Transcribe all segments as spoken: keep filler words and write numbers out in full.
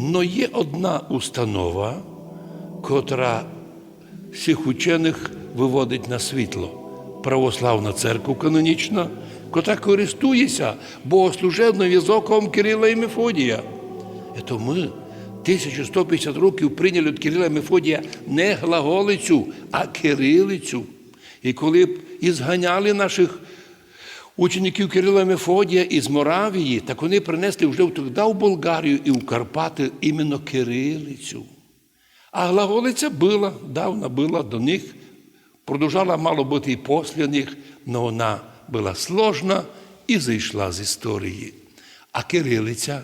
Но є одна установа, котра сих ученых выводить на світло. Православна церква канонічна, котра користує ся богослужебным языком Кирила і Мефодія. Ето мы тисячу сто пятдесят років прийняли од Кирила і Мефодія не глаголицю, а кирилицю. І коли б і зганяли нашых учеників Кирила і Мефодія із Моравії, так они принесли вже тогда в Болгарію і в Карпаты іменно кирилицю. А глаголиця была, давна была до них, продовжала мало быти і после них, но она была сложна і зайшла з історії. А кирилиця,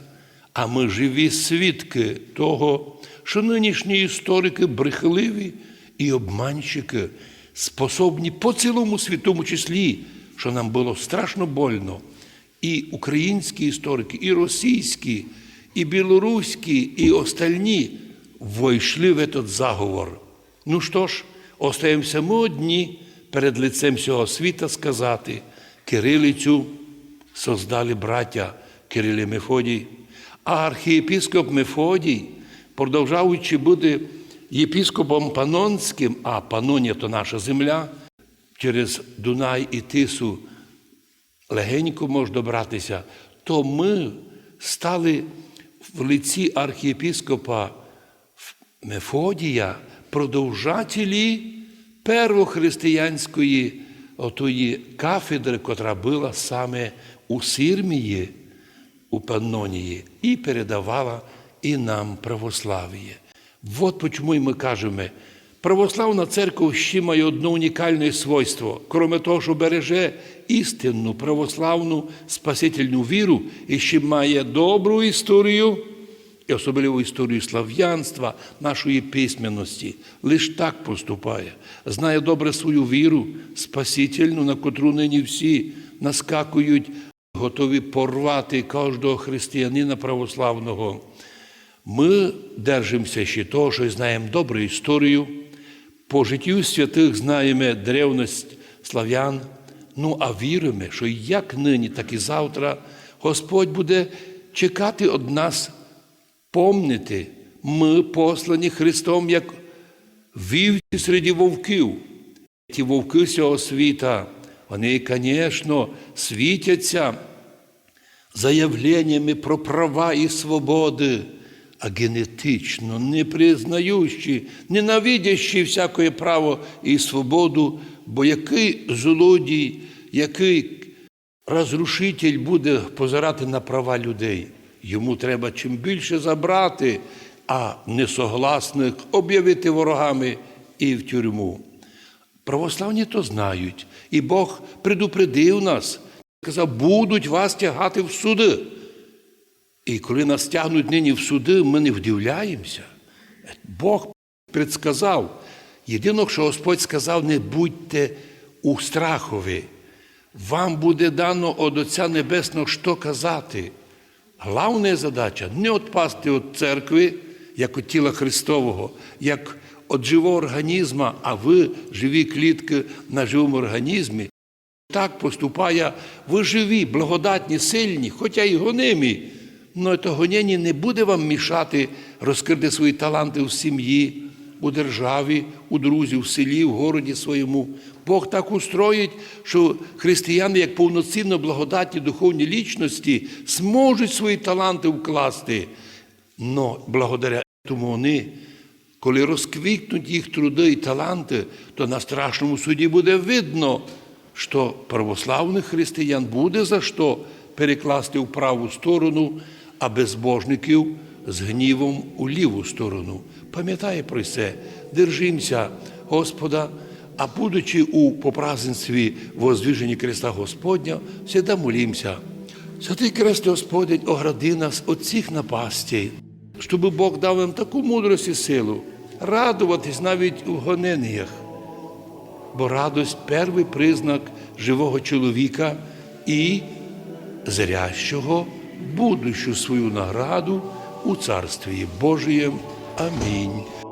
а мы живі свідкы того, што нынішні історикы брехливі і обманщикы, способні по цілому світу, в тому числі, што нам было страшно больно, і українські історикы, і російські, і білоруські, і остальні войшли в этот заговор. Ну што ж, остаємся мы одні перед лицем сього світа сказати: кирилицю создали братя Кирил і Мефодій. А архієпископ Мефодій, продовжаючи быти єпископом панонськым, а Панонія то наша земля, через Дунай і Тису легенько мож добрати ся, то мы стали в лиці архієпископа Мефодія продовжателі первохристиянської отої кафедры, котра была саме у Сирмії, у Панонії, і передавала і нам православіє. Вот почему і мы кажеме, православна церква ще має одно унікалне свойство. Кроме того, што береже істинну православну спасительну віру, і ще має добру історію, і особливо історію славянства, нашої письменности. Лиш так поступає. Знає добре свою віру спасительну, на котру нині всі наскакують, готові порвати кожного християнина православного. Мы держимся ще того, што знаєме добру історію, по житію святых знаєме древность славян, ну а віриме, што як нині, так і завтра Господь буде чекати од нас помнити, мы послані Христом як вівці среди вовків. Ті вовкы сього світа, они, конечно, світяться заявленнями про права і свободы, а генетично не признаючи, ненавидящи всякоє право і свободу, бо якый злодій, якый разрушитель буде позирати на права людей? Йому треба чим більше забрати, а несогласных обявити ворогами і в тюрму. Православні то знають, і Бог предупредив нас, сказав: будуть вас тягати в суды. І коли нас тягнуть нині в суды, мы не вдивляємося. Бог предсказав. Єдино, што Господь сказав: не будьте у страхови. Вам буде дано од Отця Небесного што казати. Главна задача — не отпасти од церкви, як од тіла Христового, як од живого організма, а вы живі кліткы на живому організмі. Так поступає, вы живі, благодатні, сильні, хотя й гонимі, но то гонєння не буде вам мішати розкрити свої таланты у сімї, у державі, у друзів, в селі, в городі своєму. Бог так устроїть, што християни, як повноцінно благодатні духовні лічности, зможуть свої таланты вкласти. Но благодаря тому они, коли розквітнуть їх труды і таланты, то на страшному суді буде видно, што православных християн буде за што перекласти в праву сторону, а безбожників з гнівом у ліву сторону. Памятає про се, держимся Господа, а будучи у попраздненстві воздвиження креста Господня, всегда молімся: Святый крест Господень, огради нас од всіх напастей, щоб Бог дав нам таку мудрость і силу радоватись навіть у гоненнях. Бо радость — первый признак живого чоловіка і зрящого будущу свою награду у Царстві Божієм. Амінь.